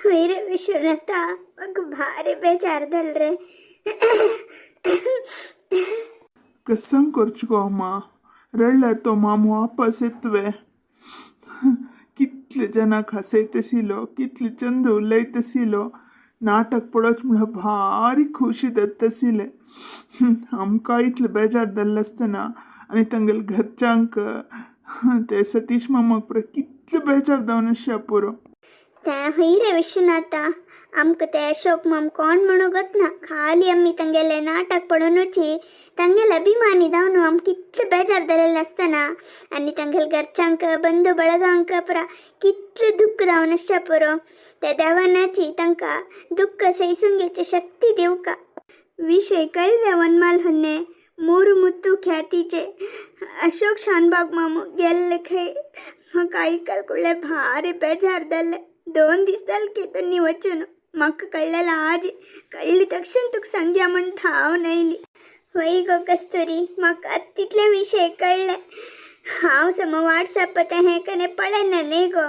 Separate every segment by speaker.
Speaker 1: हय रे विश्वनाथा, म्हाका भारी बेजार जाल रे.
Speaker 2: कसंग करचें गो अम्मा, रडल्यार तो माम वापस येतवे? कितले जनाक हसयतशिलो, कितले चंद उलयतशिलो. नाटक पळोवच म्हळ्यार भारी खुशी जाताशिल्लें. आमकां इतलें बेजार जाल्लें आसतना आनी तांगेल्या घरच्यांक, ते सतीश मामाक पुरो कितलें बेजार जावन अशें पुरो.
Speaker 1: तें हय रे विश्वनाथा, आमकां ते अशोक माम कोण म्हणू ना. खाली आमी तांगेले नाटक पळोवनूची तांगेले अभिमानी जावन आमकां कितले बेजार जालेलें आसतना आनी तांगेले घरच्यांक, बंधू ಬಳगांक पुरा कितलें दुख्ख जावन आसचें पुरो. त्या देवानाची तांकां दुख्ख सहिसून घेवची शक्ती दिवका. विषय कळ्ळे वनमाल होन्ने, ಮೂರು ಮುತ್ತು ಖ್ಯಾತಿಚೆ अशोक शानबाग मामू गेल्ले खंय. म्हाका आयकल कुडले भारी बेजार जाल्ले. 2 दीस जाले केतनी वचून. म्हाका कळ्ळेलें आज कळ्ळी तक्षण तुका सांगया म्हण धांवन आयली. वय गो कस्तुरी, म्हाका तितले विशय कळ्ळे. हांव सम वॉट्सॅप तें हें कने पळयना न्ही गो.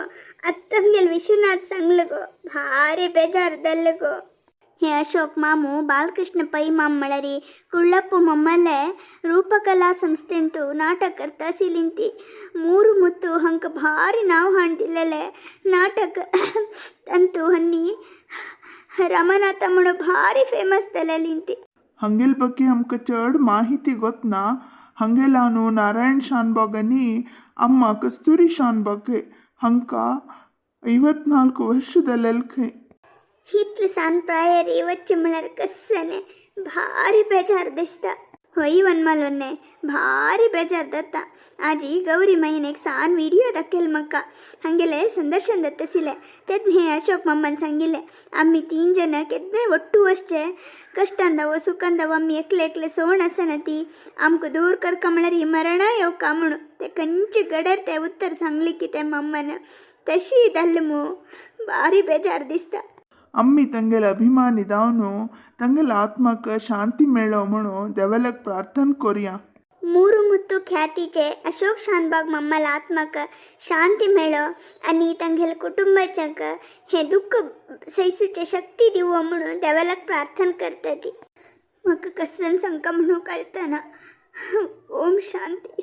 Speaker 1: आत्तां आमगेले विश्वनाथ सांगलो गो, भारी बेजार जाल्लो गो. हे अशोक मामू बालकृष्ण पै माम म्हळ्यार कुಳ್ಳप्पು मम्मले ರೂಪಕಲಾ ಸಂಸ್ಥೆಂತು ನಾಟಕ ಕರ್ತಾಸಿಲಿಂತಿ. ಮೂರು ಮುತ್ತು ಹಂಕ ಭಾರಿ ನಾವ್ ಹಾಣ್ದಿಲ್ಲಲೆ ನಾಟಕ ಅಂತೂ ಹನ್ನಿ ರಮನಾಥ म्हणून ಭಾರಿ ಫೇಮಸ್ ತಲೆಲಿಂತಿ.
Speaker 2: ಹಂಗೆಲ್ ಬಗ್ಗೆ आमकां चड माहिती ಗೊತ್ನಾ. ಹಂಗೆಲಾನು ನಾರಾಯಣ್ ಶಾನ್ಭಾಗ್ आनी अम्मा कस्तुरी शानबाग हांकां 54 वर्ष जालेल खंय.
Speaker 1: इतले सान प्रायरी वच्चे म्हळ्यार कस्सने भारी बेजार दिसता. हय वनमालोन्ने, भारी बेजार जाता. आजी गौरी माईन एक सान विडियो दाखयल म्हाका. हांगेले संदर्शन जाताशिल्लें तेन्ना हे अशोक मम्मान सांगिल्लें, आमी 3 जण केन्नाय ಒಟ್ಟು वचचे, कश्टान जावो सुखान जावो आमी एकले एकले सोण आसना ती आमकां दूर करका म्हळ्यार ही मरणा येवका म्हणून. ते खंयचे गडर ते उत्तर सांगली की ते मम्मान तशी जाल्लें मू. भारी बेजार दिसता.
Speaker 2: ಅಮ್ಮಿ ತಂಗೆಲ ಅಭಿಮಾನಿ ದಾವನು ತಂಗೆಲ ಆತ್ಮಕ ಶಾಂತಿ ಮೇಳೋ म्हणून देवालक ಪ್ರಾರ್ಥನೆ ಕೊರಿಯಾ.
Speaker 1: ಮೂರು ಮುತ್ತು ख्यातीचे अशोक शानबाग मम्माला आत्मक शांती मेळो आनी तांगेल्या कुटुंबाच्याक हें दुःख सैसूचे शक्ती दिवो म्हणून देवालाक प्रार्थना करता ती. म्हाका कसन सांगका म्हणून कळतना. ओम शांती.